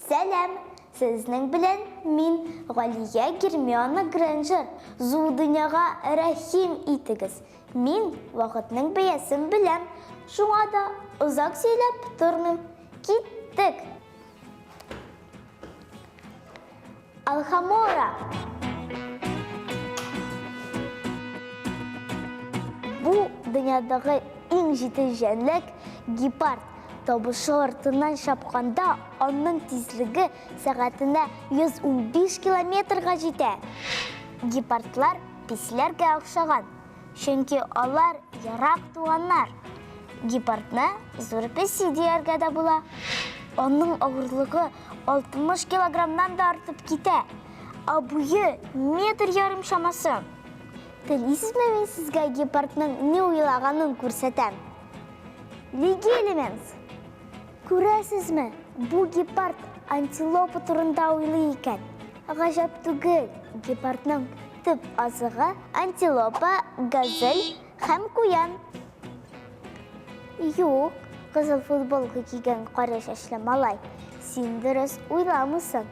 Сәлам! Сезнең белән мин, Галия Гермиона Грэнджер. Зу дөньяга рәхим итегез. Мин вакытның бәясен беләм, шуңа да озак сөйләп тормыйм. Киттек! Алхамора! Бу дөньядагы иң җитез җәнлек гепард. Табышы артыннан чапканда аның тизлеге сәгатенә 115 километрга җитә. Гепардлар песиләргә охшаган, чөнки алар ерак туганнар. Гепардны зур песи дияргә дә була. Аның авырлыгы 60 килограммнан да артып китә, ә буе метр ярым чамасы. Телисезме мин сезгә гепардның ни уйлаганын күрсәтәм? Лигелеменс! Күрәсезме, бу гепард антилопа турында уйлый икән. Гаҗәп түгел, гепардның төп азыгы антилопа, газель һәм куян. Юк, кызыл футболка кигән кара чәчле малай, син дөрес уйламыйсың.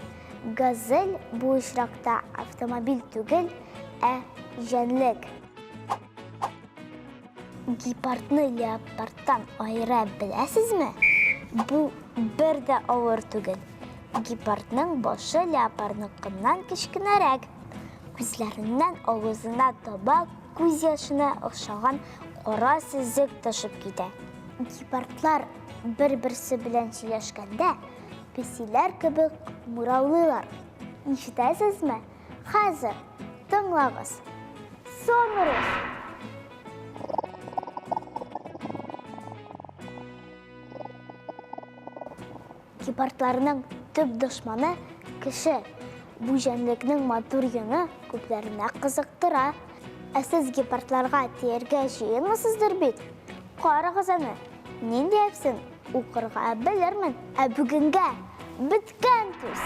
Газель бу очракта автомобиль түгел, ә җәнлек. Гепардны леопардтан аера беләсезме? Бу бер дә авыр түгел. Гепардның башы леопардныкыннан кечкенәрәк. Күзләреннән авызына таба күз яшенә охшаган кара сызык ташып китә. Гепардлар бер-берсе белән сөйләшкәндә, песиләр кебек мураулыйлар. Ишетәсезме? Хәзер тыңлагыз. Сонорус! Гепардларның төп дошманы кеше. Бу җәнлекнең матур йоны күпләренә кызыктыра. Ә сез гепардларга тияргә җыенмысыздыр бит? Карагыз аны, нинди әфсен укырга белермен. Ә бүгенгә беткән сүз!